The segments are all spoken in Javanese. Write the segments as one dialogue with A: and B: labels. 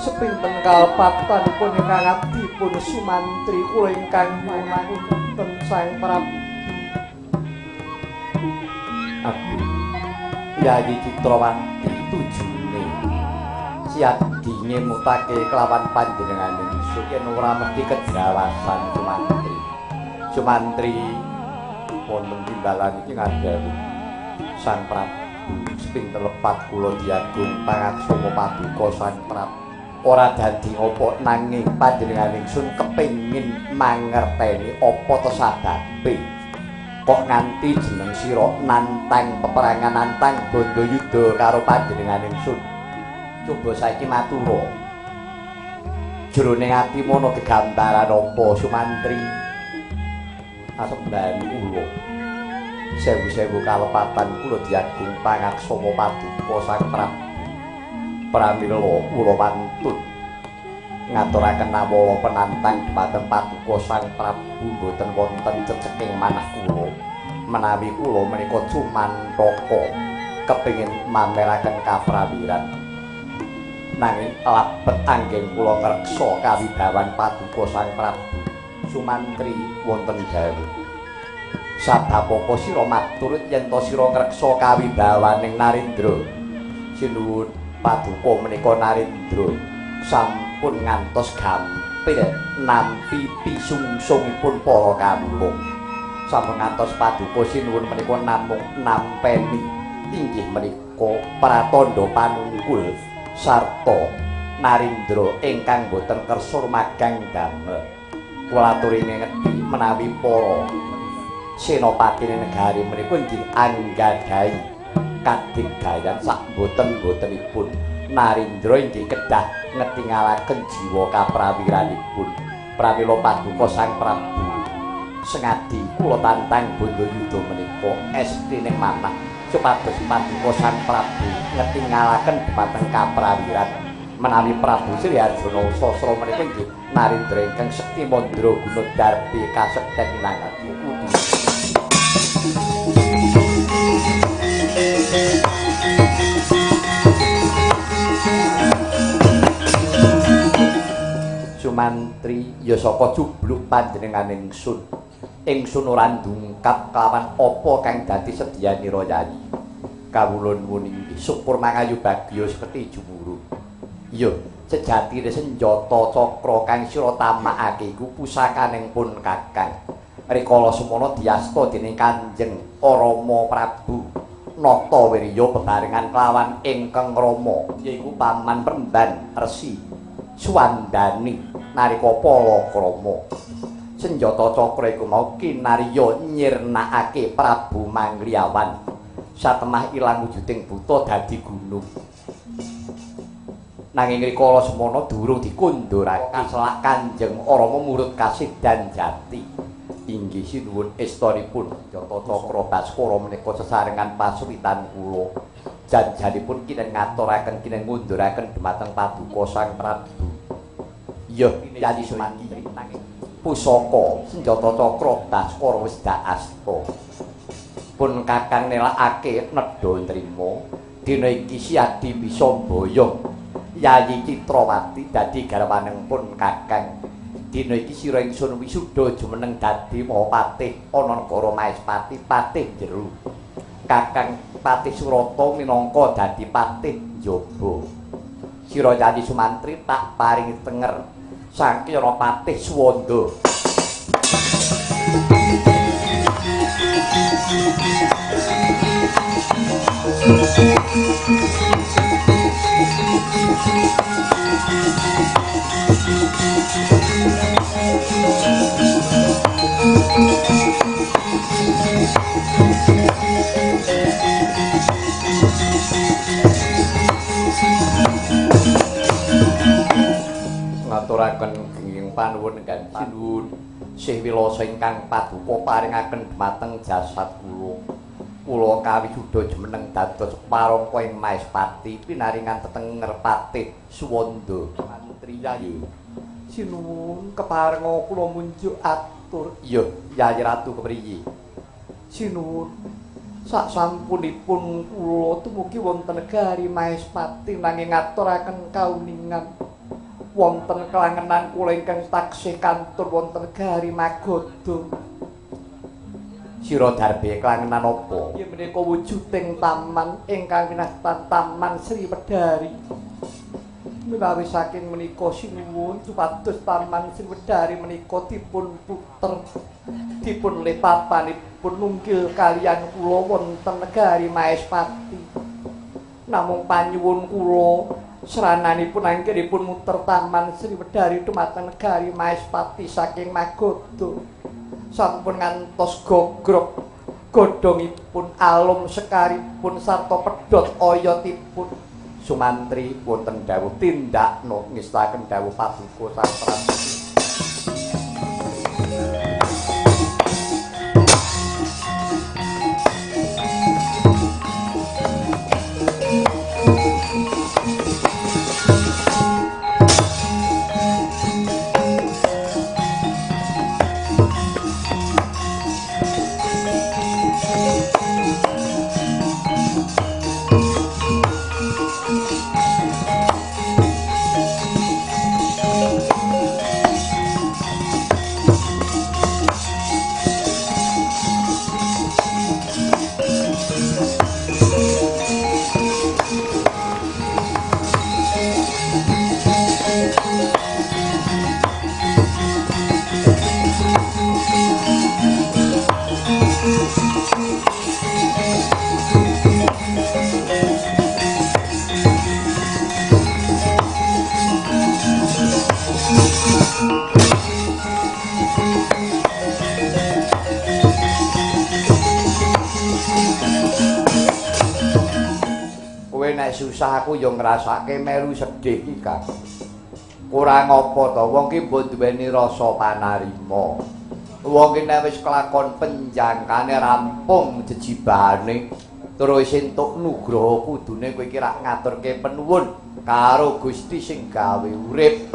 A: Sepinten kalepatanipun ingkang abdipun Sumantri kula ingkang nyuwun ngapunten Sang Prabu. Abdi Yayi Citrawati tujune siadi ngemutake kelawan panjenengane ingsun yen ora mesti kejawasan Sumantri. Sumantri wonten timbalan iki ngadhawuh Sang Prabu sepinten lepat kula diagung pangaksama paduka Sang Prabu. Ora dadi ngopo nanging panjenengane ingsun kepengin mangerteni apa to sababe kok nganti jeneng sira nantang peperangan nantang bandayuda karo panjenengane ingsun. Coba saiki matura. Jroning atimu ana gegambaran apa Sumantri? Asembahan kula. Sewu-sewu kalepatan kula diagung pangaksama paduka Sang Prabu. Pramila kula wantun ngaturaken nawala penantang dhumateng paduka Sang Prabu mboten wonten ceceking manah kula. Menawi kula menika cumantaka kepengin mameraken kaprawiran. Nanging labet anggen kula ngreksa kawibawan paduka Sang Prabu. Sumantri wonten dawuh. Sabab apa sira matur yen to sira ngreksa kawibawaning Narendra? Sinuwun paduka menika Narendra sampun ngantos gampil nampi pisungsungipun para kawula. Sampun ngantos paduka sinuwun menika namung nampeni inggih menika pratandha panungkul sarta Narendra ingkang boten kersa magang damel. Kula aturi ngedi menawi para senopati negari menika inggih anggadhahi kadigdayan sak boten-botenipun Narendra inggih kedah ngetingalaken jiwa kaprawiranipun. Pramila paduka Sang Prabu sengadi kula tantang bandayuda menika estining manah supados paduka Sang Prabu ngetingalaken dhumateng kaprawiran. Menawi Prabu Sri Arjuna Sasra menika inggih Narendra ingkang sekti mandraguna darbi kasekten minangka kudu. Sumantri ya saka jubluk panjenengane ingsun. Ingsun ora ndungkap kelawan apa kang dadi sedyanira Yayi. Kawula nuwun inggih syukur mangayu bagya sekti jumuru. Iya, sejatine senjata cakra kang sira tamakake iku pusakaning pun Kakang. Rikala semono diasta dening Kanjeng Rama Prabu Natawirya bebarengan kelawan ingkang Rama yaiku Paman Premban Resi Suwandani nalika palakrama. Senjata cakra iku mau kinarya nyirnakake Prabu Mangliawan satemah ilang wujuding buta dadi gunung. Nanging rikala semono durung dikundurake selak Kanjeng Rama murut kasidan jati. Inggih sinuwun estunipun senjata cakra Baskara menika sesarengan pasuwitan kula. Janjanipun kinen ngaturaken kinen ngunduraken dhumateng paduka Sang Prabu. Iya, Yayi Sumantri nanging pusaka senjata cakra Baskara wis dak asta. Pun Kakang nelakake nedha nrima dina iki siadi bisa mboyong Yayi Citrawati dadi garwaning pun Kakang. Dina iki sira ingsun wisuda jumeneng dadi Mahapatih ana negara Maespati patih jero. Kakang Patih Surata minangka dadi patih njaba. Sira Yayi Sumantri tak paringi tenger saking ana Patih Suwanda. Ngaturaken genging panuwun ingkang sinuwun sih wilasa ingkang paduka paringaken dhumateng jasad kula. Kula kawisuda jumeneng dados parangka ing Maespati pinaringan tetenger Patih Suwanda. Mantri Yayi sinuwun keparenga kula munjuk atur. Iya, Yayi Ratu kepriye? Sinuwun sak sampunipun kula tumugi wonten negari Maespati nanging ngaturaken kauningan Wonten kelangenan kula ingkang taksih kantun wonten Gari Magadha. Sira darbe kelangenan apa? Inggih menika wujuding taman ingkang winastan Taman Sri Wedari. Menawi saking menika sinuwun supados Taman Sri Wedari menika dipun puter, dipun lepapanipun nunggil kaliyan kula wonten negari Maespati. Namung panyuwun kula srananipun anggenipun muter Taman Sri Wedari dumateng negari Maespati saking Magadha. Sampun ngantos gogrok godhongipun alum sekaripun sarta pedhot oyotipun. Sumantri wonten dawuh tindakno ngestaken dawuh paduka Sang Prabu. Susah aku yo ngrasake melu sedih iki, Kang. Kurang apa to wong ki mbok duweni rasa panarima. Wong ki nek wis kelakon penjangkane rampung jejibahane terus entuk nugroho kudune kowe iki rak ngaturke penuwun karo Gusti sing gawe urip.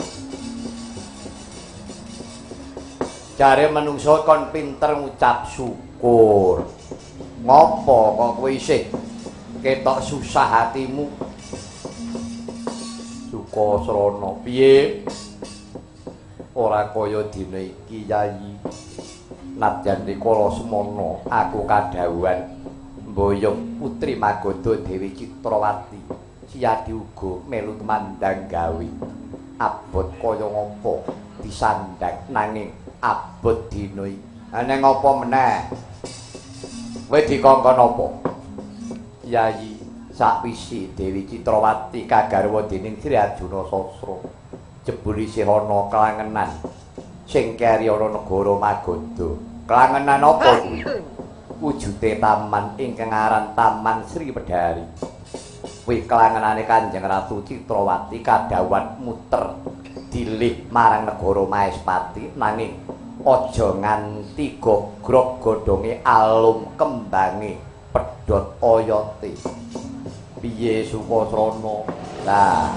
A: Jare menungso kon pinter ngucap syukur. Ngopo kok kowe isih ketok susah hatimu? Sukasrana piye? Ora kaya dina iki, Yayi. Nadyan rikala semana aku kadhawuhan mboyong putri Magadha Dewi Citrawati Siyadi uga melu tumandang gawe. Abot kaya ngapa disandang nanging abot dina iki. Neng apa meneh? Kowe dikongkon apa? Yayi, sakwisi Dewi Citrawati kagarwa dening Sri Arjuna Sasra, jebul isih ana kelangenan sing keri ana negara Magadha. Kelangenan apa kuwi? Wujude taman ingkang aran Taman Sri Wedari. Kuwi kelangenane Kanjeng Ratu Citrawati kadhawuhan muter dilih marang negara Maespati nanging aja nganti gogrok godhonge alum kembange pedhot oyote. Piye Sukasrana? Lah,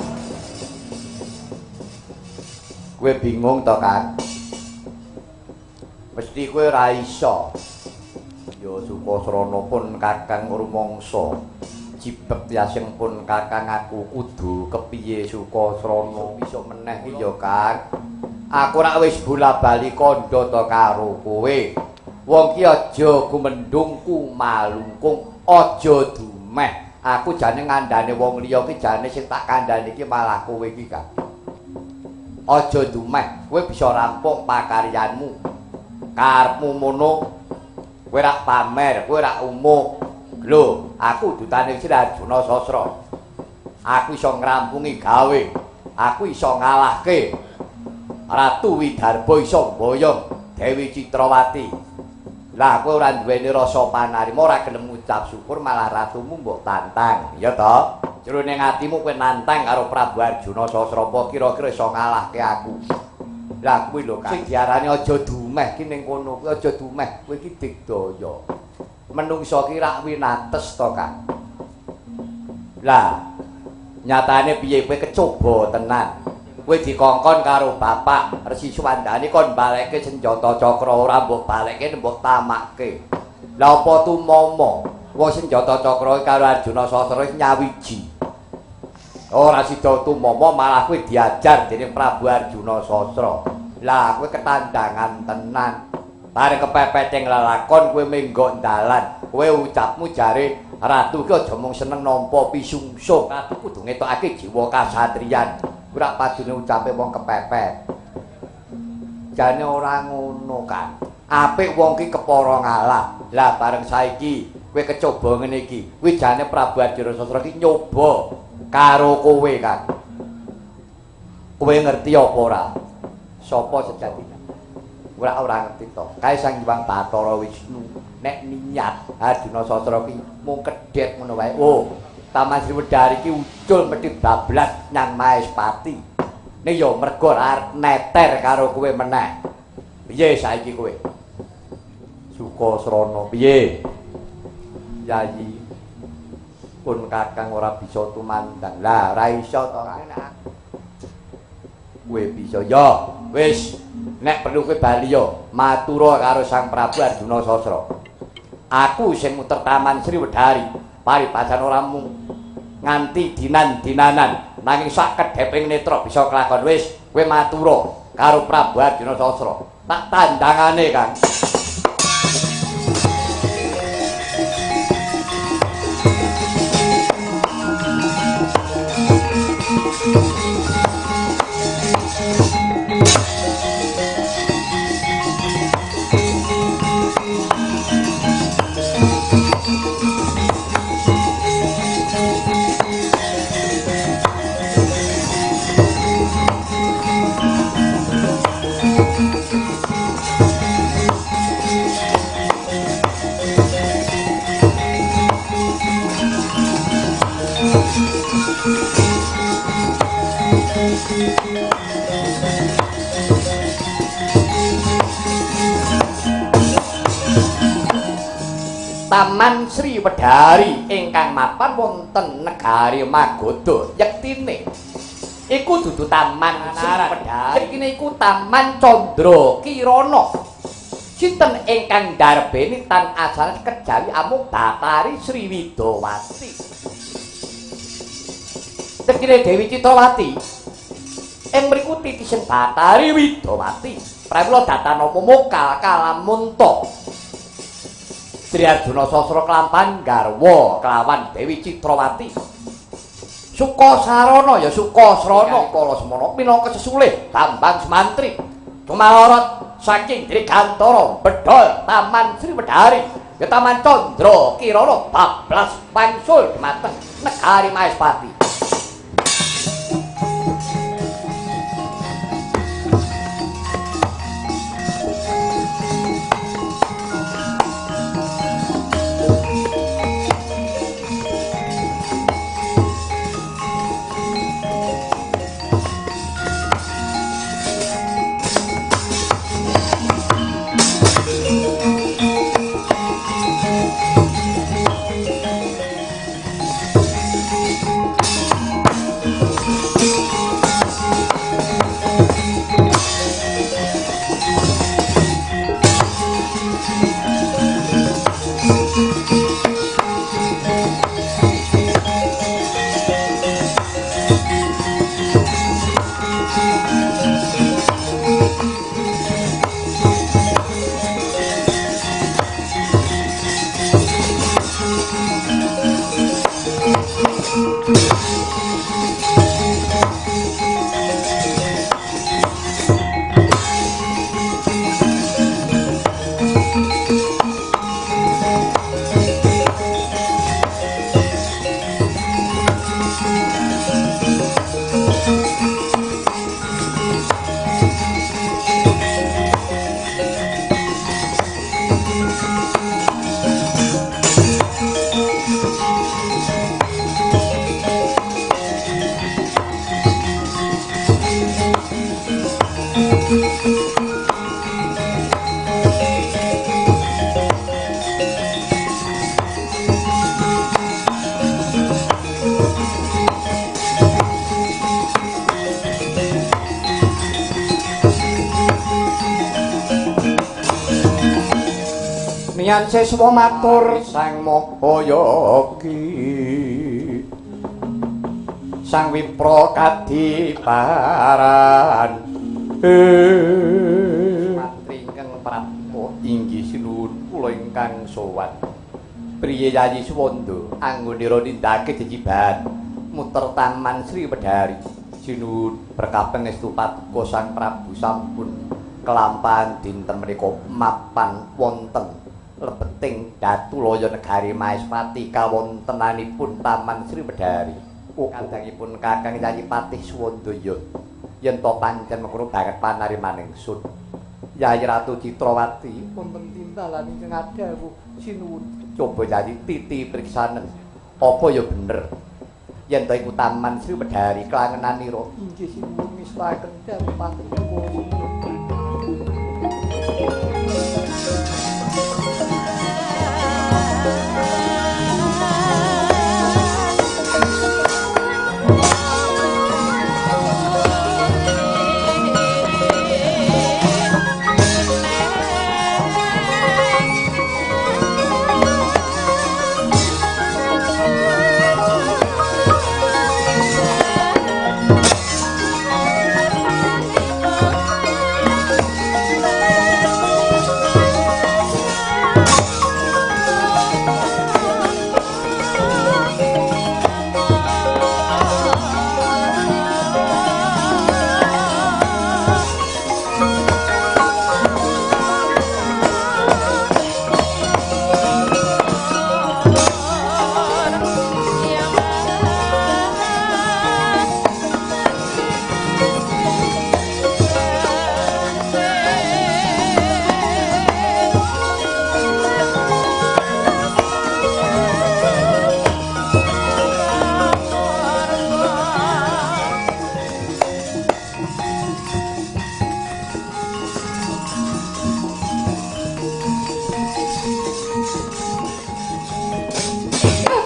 A: kowe bingung to, Kang? Mesti kowe ora iso. Ya Sukasrana pun Kakang rumangsa jibeg yasing pun Kakang aku kudu kepiye Sukasrana bisa meneh iki ya, Kang. Aku rak wis bola-bali kandha to karo kowe. Wong ki aja gumendhung kumalungkung, aja dumeh. Aku jane ngandhane wong liya ki jane sing tak kandhani iki malah kowe iki, Kang. Aja dumeh, kowe bisa rampung pakaryanmu. Karepmu mono, kowe rak pamer, kowe rak umuh. Lho, aku dutane Sri Arjuna Sasra. Aku iso ngrampungi gawe. Aku iso ngalahke Ratu Widarba iso mboyong Dewi Citrawati. Lah kowe ora duweni rasa panarima, ora gelem ngucap syukur, malah ratumu mbok tantang, ya to? Jroning atimu kowe nantang karo Prabu Arjuna Sasra, apa kira-kira iso ngalahke aku? Lah kuwi lho, Kang. Sing diarani aja dumeh ki ning kono kuwi aja dumeh, kowe iki digdaya. Menungsa ki rak winates to, Kang. Lah, nyatane piye kowe kecoba tenan. Kowe dikongkon karo bapak Resi Suwandani kon balekke senjata cakra, ora mbok balekke mbok tamakke. Lah apa tumama wong senjata cakra karo Arjuna Sastra wis nyawiji. Ora sida tumama malah kowe diajar dening Prabu Arjuna Sasra. Lah kowe ketandangan tenan. Bareng kepepet ing lelakon kowe menggok dalan. Kowe ucapmu jare ratu ki aja mung seneng nampa pisungsung. Ratu kudu ngetokake jiwa kasatriyan. Ora padune ucape wong kepepet. Jane ora ngono kan. Apik wong ki kepara ngalah. Lah bareng saiki kowe kecoba ngene iki. Kuwi jane Prabu Arjuna Sasra ki nyoba karo kowe kan. Kowe ngerti apa ora? Sapa sejatine? Ora ora ngerti to. Kae Sang Hyang Bathara Wisnu nek niat Arjuna Sastra ki mung kedhet ngono wae. Oh, Taman Sri Wedari ki ucul mesti bablas nyang Maespati. Nek ya mergo arep neter karo kowe meneh. Piye saiki kowe? Sukasrana piye? Yayi pun kakang ora bisa tumandang. Lah ora iso to nek kowe bisa ya. Wis nek perlu kowe bali ya matura karo Sang Prabu Arjuna Sasra. Aku sing muter Taman Sri Wedari, paribasan ora mung nganti dinan-dinanan, nanging sak kedheping netra bisa kelakon. Wis kowe matura karo Prabu Arjuna Sasra. Tak tandangane, Kang. Taman Sri Wedari ingkang mapan wonten negari Magadha yektine iku dudu Taman Sri Wedari, yektine iku Taman Candra Kirana. Sinten ingkang ndarbeni tan asanes kejawi amung Bathari Sri Widawati. Yektine Dewi Citrawati ing mriku titising Bathari Widawati pramila datanama mokal kalamunta. Sri Arjuna Sasra klampan garwa kelawan Dewi Citrawati. Sukasarana ya Sukasrana kala semana minangka sesulih Bambang Sumantri. Tumalorot saking Dirgantara bedhol Taman Sri Wedari ya Taman Candra Kirana bablas wangsul dhumateng negari Maespati. Nian siswa matur Sang Mahayogi. Sang Wipra kadiparan. Mantri ingkang prapta inggih sinuwun kula ingkang sowan. Priye Yayi Suwanda anggonira nindakake jejibahan muter Taman Sri Wedari? Sinuwun berkah pangestu paduka Sang Prabu sampun kelampahan dinten menika mapan wonten lebeting Datulaya negari Maespati kawontenanipun Taman Sri Wedari. Kadangipun Kakang Yayi Patih Suwanda ya yen to pancen mengkono banget panariman ingsun. Yayi Ratu Citrawati wonten timbalan ingkang adhawuh sinuwun. Coba Yayi titi priksanen apa ya bener yen to iku Taman Sri Wedari klangenanira? Inggih sinuwun mislaken dawuh paduka.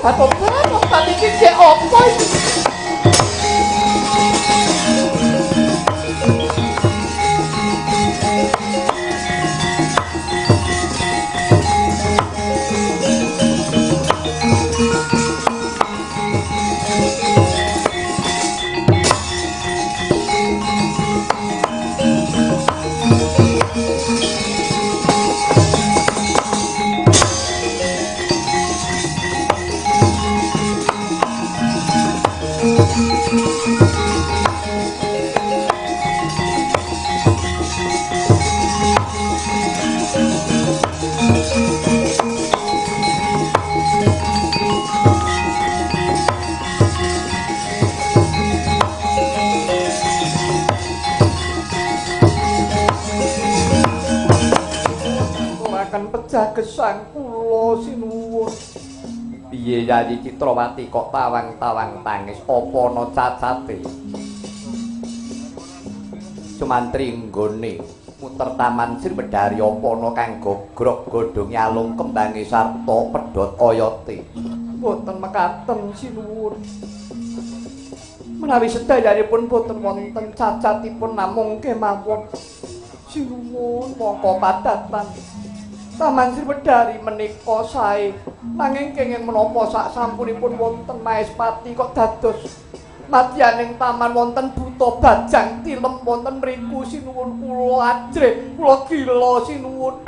A: Bapak iki cek opo iki? Gesang kula sinuwun. Piye Yayi Citrawati kok tawang-tawang tangis apa ana cacate? Sumantri nggone muter Taman Sri Wedari apa ana kang gogrok godhonge alung kembange sarta pedhot oyote? Mboten mekaten sinuwun. Menawi sedayanipun boten wonten cacatipun namung kemawon. Sinuwun mongko padatan Taman Sri Wedari menika sae, nanging kenging menapa sak sampunipun wonten Maespati kok dados madyaning taman wonten buta bajang tilem wonten mriku sinuwun kula ajrih kula gila sinuwun.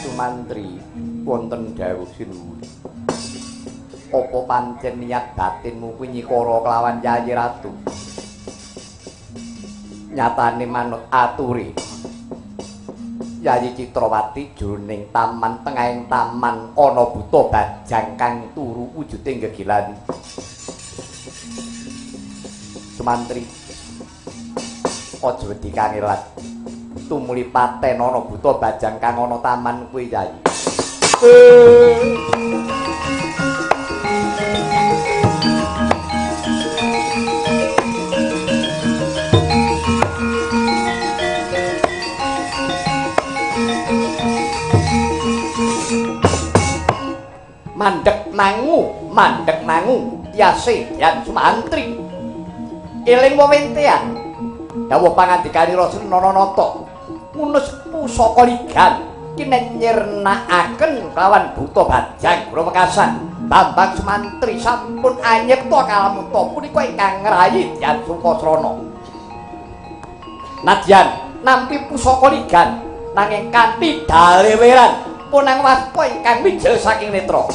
A: Sumantri wonten dawuh sinuwun. Apa pancen niat batinmu kuwi nyikara kelawan Yayi Ratu? Nyatane manut aturi Yayi Citrawati jroning taman tengahing taman ana buta bajang kang turu wujude gegilan. Sumantri aja wedi kangelan tumuli paten ana buta bajang kang ana taman kuwi Yayi. Mandek nangu, mandek nangu, tiase yan Sumantri. Eling wewentean. Dawuh pangandikanira Sri Nananata. Ngunus pusaka ligan kinenyirnakaken kelawan buta bajang gura wekasan Bambang Sumantri sampun anyepta kalamuta punika ingkang ngrayi Dyan Sukasrana. Nadyan nampi pusaka ligan nanging kanthi daleweran punang waspa ingkang mijil saking netra.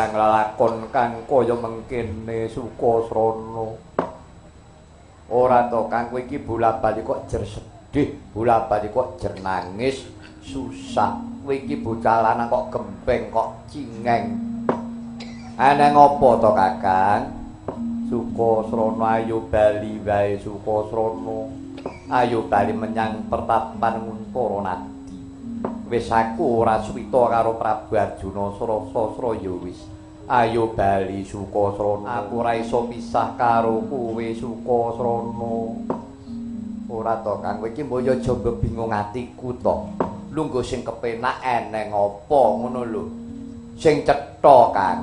A: Lelakon kang kaya mengkene Sukasrana. Ora to Kang, kowe iki bola-bali kok jer sedih, bola-bali kok jer nangis, susah. Kowe iki bocah lanang kok gembeng, kok cingeng. Eneng apa to Kakang? Sukasrana ayo bali wae Sukasrana. Ayo bali menyang pertapan Nguntara Nadi. Wis aku ora suwita karo Prabu Arjuna Srasasra ya wis. Ayo bali Sukasrana, aku ora iso pisah karo kowe Sukasrana. Ora to Kang, kowe iki mbok ya aja bingung atiku to. Lungguh sing kepenak eneng apa ngono lho. Sing cetha Kang.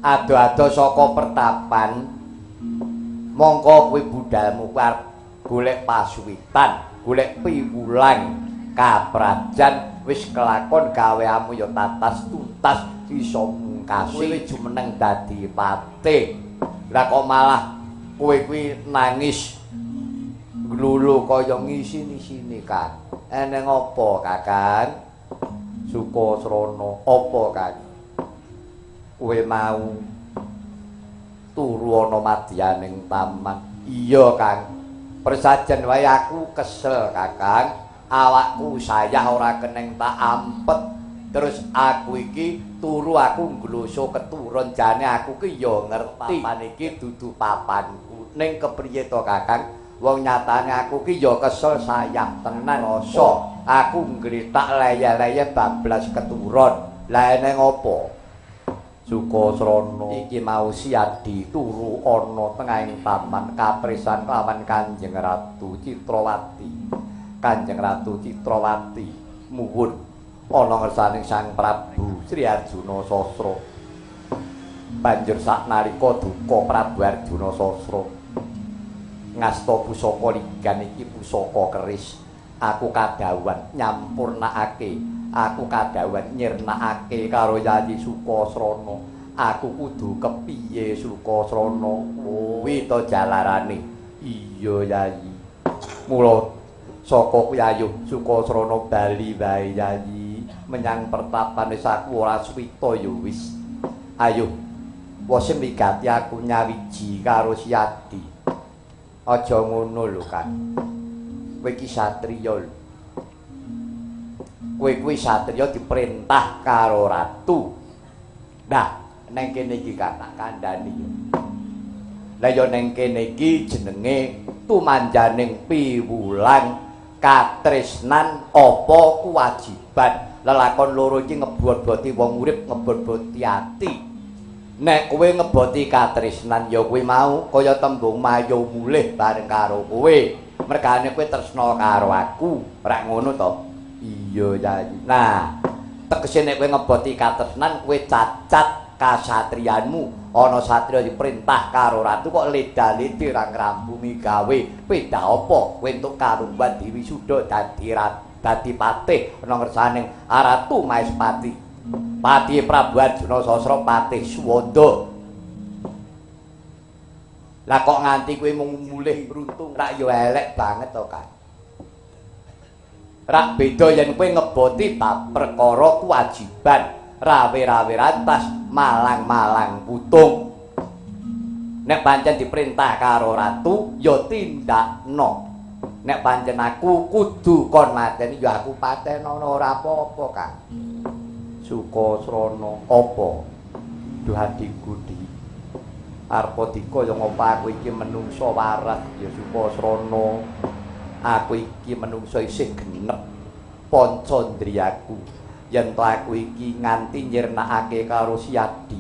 A: Ado-ado saka pertapan mongko kowe budalmu arep golek pasuwitan, golek piwulang kaprajan wis kelakon gaweamu ya tatas tuntas iso mungkasi kowe jumeneng dadi patih. Lah kok malah kowe kuwi nangis nglulu kaya ngisini-sini Kang. Eneng apa Kakang? Sukasrana apa Kang? Kowe mau turu ana madyaning taman. Iya Kang. Persajen wae aku kesel Kakang. Awakku sayah ora keneng tak ampet. Terus aku iki turu aku ngloso keturun jane aku ki ya ngerti papan iki dudu papanku. Ning kepriye to Kakang? Wong nyatane aku ki ya kesel sayah tenan rasa. Aku nggletak leye-leye bablas keturun. Lah eneng apa? Sukasrana iki mau Siadi turu ana tengahing taman kapresan kelawan Kanjeng Ratu Citrawati. Kanjeng Ratu Citrawati muwun ana ngersaning Sang Prabu Sri Arjuna Sasra. Banjur saknalika duka Prabu Arjuna Sasra ngasta pusaka ligan iki pusaka keris. Aku kadhawuhan nyampurnakake, aku kadhawuhan nyirnakake karo Yayi Sukasrana. Aku kudu kepiye Sukasrana? Kuwi to jalarane. Iya Yayi. Mula saka kuwi ayo Sukasrana bali wae Yayi menyang pertapan wis aku ora suwita ya wis. Ayo wis migati aku nyawiji karo Siadi. Aja ngono lho Kang. Kowe iki satriya lho. Kowe kuwi satriya diperintah karo ratu. Nah, neng kene iki Kang tak kandhani yo. Lah ya neng kene iki jenenge tumanjaning piwulang katresnan apa kewajiban. Lelakon loro iki ngebot-boti wong urip, ngebot-boti ati. Nek kowe ngeboti katresnan ya kuwi mau kaya tembung mayo mulih bareng karo kowe. Mergane kowe tresna karo aku, ora ngono to? Iya, Yayi. Nah, tegese nek kowe ngeboti katresnan kowe cacat kasatriyanmu. Ana satriya diperintah karo ratu kok leda-lede ora ngrampungi gawe. Beda apa kowe entuk karungwan diwisuda dadi dadi patih ana ngersaning Ratu Maespati. Patih Prabu Arjuna Sasra Patih Suwanda. Lah kok nganti kowe mung mulih mruntung rak ya elek banget to, Kang. Rak beda yen kowe ngeboti bab perkara kewajiban, rawe-rawe rantas, malang-malang putung. Nek pancen diperintah karo ratu ya tindakno. Nek pancen aku kudu kon mateni ya aku patenono ora apa-apa, Kang. Sukasrana apa? Duh adikku di. Arpa dika ya ngapa aku iki menungsa waras ya Sukasrana. Aku iki menungsa isih genep pancandriyaku. Yen to aku iki nganti nyirnakake karo Siadi,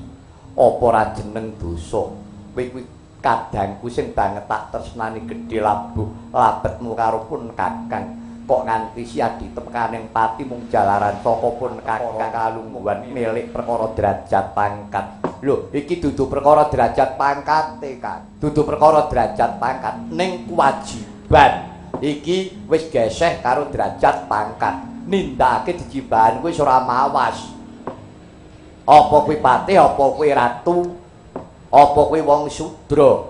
A: apa ora jeneng dosa? Kowe kuwi kadangku sing banget tak tresnani gedhe labuh labetmu karo pun Kakang. Kok nganti Siadi tekaning pati mung jalaran saka pun Kakang kalungguhan milik perkara derajat pangkat. Lho, iki dudu perkara derajat pangkate, Kang. Dudu perkara derajat pangkat ning kewajiban. Iki wis geseh karo derajat pangkat. Nindakake jejibahan kuwi ora mawas. Apa kuwi patih, apa kuwi ratu, apa kuwi wong sudra.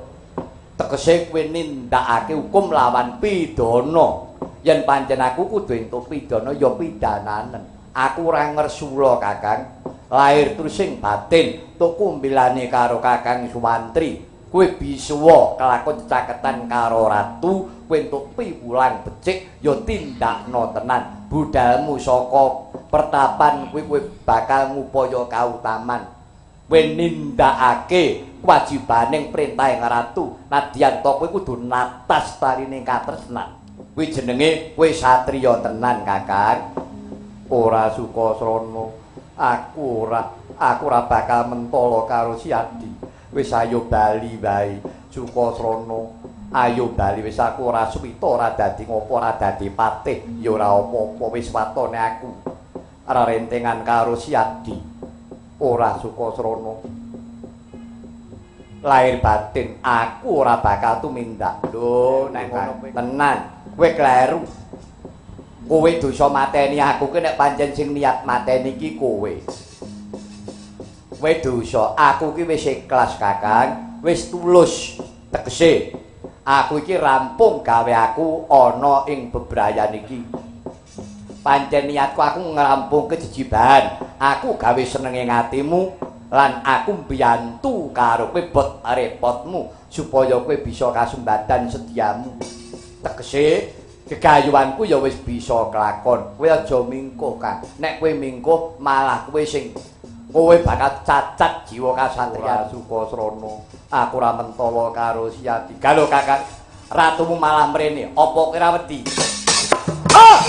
A: Tegese kuwi nindakake hukum lawan pidana. Yen pancen aku kudu entuk pidana ya pidananen. Aku ora ngersula, Kakang. Lahir trusing batin tuku mbilane karo Kakang Sumantri. Kowe bisuwa kelakon caketan karo ratu, kowe entuk piwulang becik ya tindakno tenan. Budalmu saka pertapan kuwi kowe bakal ngupaya kautaman. Kowe nindakake kewajibaning perintahing ratu. Nadyan to kowe kudu natas taline katresnan. Kuwi jenenge kowe satriya tenan, Kakang. Ora Sukasrana, aku ora bakal mentala karo Siadi. Wis ayo bali wae, Sukasrana. Ayo bali wis aku ora suwita, ora dadi ngopo, ora dadi patih, ya ora apa-apa wis watone aku. Ora rentengan karo Siadi. Ora Sukasrana. Lahir batin aku ora bakal tumindak. Lho, nek ngono tenan, kowe kleru. Kowe dosa mateni aku ki nek pancen sing niat mateni iki kowe. Kowe dosa, aku ki wis ikhlas, Kakang, wis tulus tegese. Aku iki rampung gawe aku ana ing bebrayan iki. Pancen niatku aku ngrampungke jejibahan. Aku gawe senenge atimu lan aku mbiyantu karo kowe bot repotmu supaya kowe bisa kasembatan sediamu. Tegese gegayuhanku ya wis bisa kelakon. Kowe aja mingkuh, Kang. Nek kowe mingkuh malah kowe sing kowe bakal cacat jiwa kasatriyan. Sukasrana, aku ora mentala karo Siadi. Galo, Kakang, ratumu malah mrene. Apa kowe ora wedi? Ah!